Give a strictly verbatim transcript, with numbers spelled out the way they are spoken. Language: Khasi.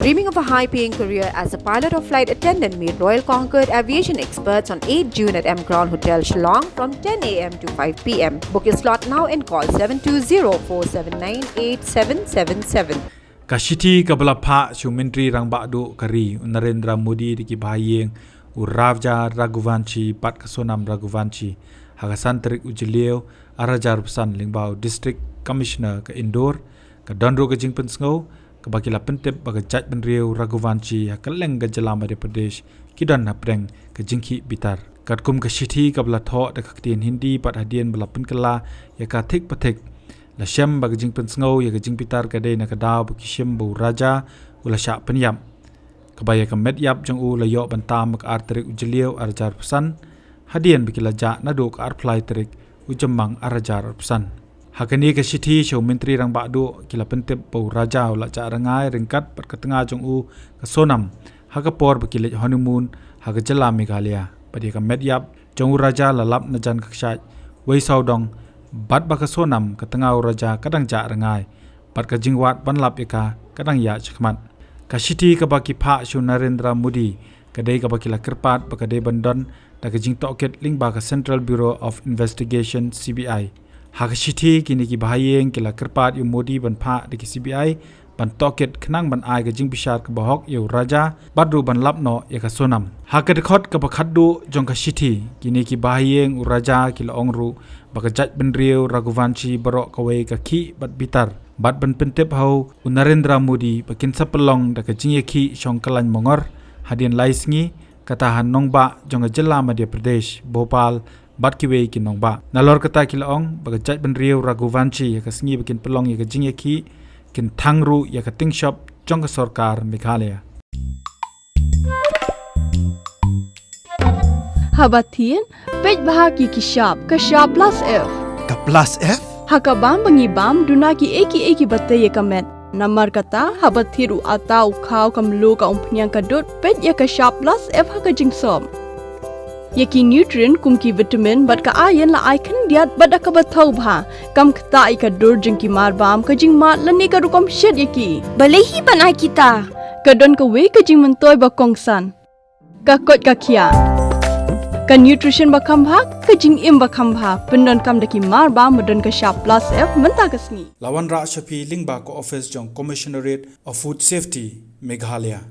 Dreaming of a high paying career as a pilot or flight attendant? Meet Royal Concord aviation experts on eighth June at M Crown Hotel, Shillong from ten a m to five p m. Book your slot now and call seven two zero four seven nine eight seven seven seven. Ka shithi kaba la phah sha u Myntri Rangbah Duh ka ri u Narendra Modi da ki bahaïing u Raja Raghuvanshi bad ka Sonam Raghuvanshi ha ka san tarik u Jylliew ar hajar arphew san lyngba u District Commissioner ka Indore, ka don ruh ka jingpynsngew kaba ki la pyntip ba ka jaitbynriew Raghuvanshi ha kylleng ka jylla Madhya Pradesh ki don hapdeng ka jingkhih bitar. Katkum ka shithi kaba la thoh da ka ktien Hindi bad hadien ba la pynkylla ïa ka thik pa thik, la shem ba ka jingpynsngew ïa ka jingbitar ka dei na ka daw ba ki shim ba u Raja u la shah pynïap, kaba ïa ka met ïap jong u la ïoh ban tam ha ka ar tarik u Jylliew ar hajar arphew san, hadien ba ki la jah naduh ka arphew lai tarik u Jymmang ar hajar arphew san. Ha kane ka shithi sha u Myntri Rangbah Duh ki la pyntip ba u Raja u la jah rngai ryngkat bad ka tnga jong u ka Sonam ha ka por ba ki leit honeymoon ha ka jylla Meghalaya, bad ïa ka met ïap jong u Raja la lap na jan ka kshaid wei sawdong, bad ba ka Sonam ka tnga u Raja ka dang jah rngai, bad ka jingwad ban lap ïa ka ka dang ïaid shakhmat. Ka shithi kaba ki phah sha u Narendra Modi ka dei kaba ki la kyrpad ba ka dei ban don da ka jingtohkit lyngba ka Central Bureau of Investigation, C B I. Ha ka shithi kine ki bahaïing ki la kyrpad ïa u Modi ban phah da ki C B I ban tohkit khnang ban ai ka jingbishar kaba hok ïa u Raja bad ruh ban lap noh ïa ka Sonam. Ha ka dkhot kaba khatduh jong ka shithi, kine ki bahaïing u Raja ki la ong ruh ba ka jaitbynriew Raghuvanshi baroh kawei ka khih bad bitar, bad ban pyntip ha u Narendra Modi ba kin sa pynlong da ka jingïakhih shong kyllaiñ mongor hadien lai sngi, kata ha nongbah jong ka jylla Madhya Pradesh, Bhopal, bad kiwei ki nongbah. Nalor kata ki la ong ba ka jaitbynriew Raghuvanshi ha ka sngi ba kin pynlong ïa ka jingïakhih kin thang ruh ïa ka tyngshop jong ka sorkar Meghalaya. Haba thied, peit bha ki ki shap, ka shap plus F. Ka plus F? Ha ka bam ba ngi bam, duna ki ei ki ei kiba tei ïa ka met. Namar kata, haba thied u atta, u khaw, ka mluh, ka umphniang, ka dud, peit ïa ka shap plus F ha ka jingsop. Ïa ki nutrient kum ki vitamin bad ka iron la ai khyndiat bad da kaba thaw bha. Kam ktah ïa ka dur jong ki marbam, ka jingmad lane ka rukom shet ïa ki. Balei hi ban ai kita? Ka don kawei ka jingmyntoi ba kongsan. Ka koit ka khiah. Ka nutrition ba kham bha, ka jingim ba kham bha. Pyndonkam da ki marbam ba don ka shap plus F mynta ka sngi. La wanrah sha phi lyngba ka office jong Commissionerate of Food Safety, Meghalaya.